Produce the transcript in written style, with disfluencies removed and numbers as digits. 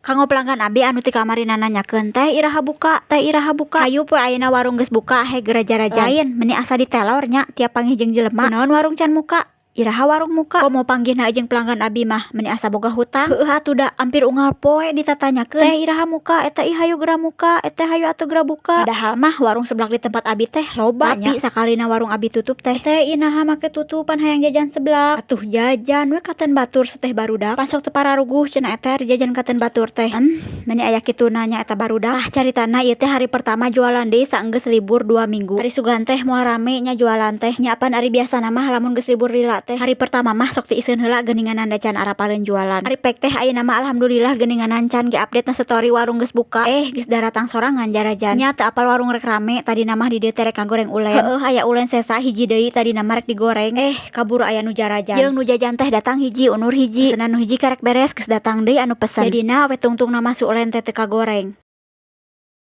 Kanggo pelanggan abi anu ti kamari nanyakeun, "Teh, iraha buka? Teh, iraha buka?" Hayu poe ayeuna warung geus buka, he geura jarajan. Lain meni asa ditelor nya tiap panggih jeung jelema. "Kunaon warung can muka? Iraha warung muka?" Komo panggihna jeung pelanggan abi mah meni asa boga hutang. Heueuh atuh, da ampir unggal poe ditatanyakeun, "Teh, iraha muka? Eteh ih, hayu geura muka. Eteh, hayu atuh geura buka." Padahal mah warung seblak di tempat abi teh loba nya. Tapi sakalina warung abi tutup teh, "Teh, iraha make tutup? Pan hayang jajan seblak." Atuh jajan we katen batur seteh barudak. "Pan sok teu pararuguh," cenah eteh, "ari jajan katen batur teh." Meni aya kituna nya eta barudak. Tah, caritana ieu teh hari pertama jualan deui saenggeus libur 2 minggu. Ari sugan teh moal rame nya jualan teh. Nya apan ari biasana mah lamun geus libur lila teh, hari pertama mah sok tiiseun heula geuninganan, da can arapaleun jualan. Ari pek teh ayeuna mah alhamdulillah geuninganan can ge update na story warung geus buka. Eh, geus daratang sorangan jarajan. Nya teu apal warung rek rame, tadina mah di dieu teh rek ngagoreng ulen. Heueuh, aya ulen sesa hiji deui, tadina mah rek digoreng. Eh, kaburu aya nu jarajan. Jeung nu jajan teh datang hiji undur hiji. Pesenan nu hiji karek beres, geus datang deui anu pesen. Jadina we tungtungna mah si ulen teh teu kagoreng.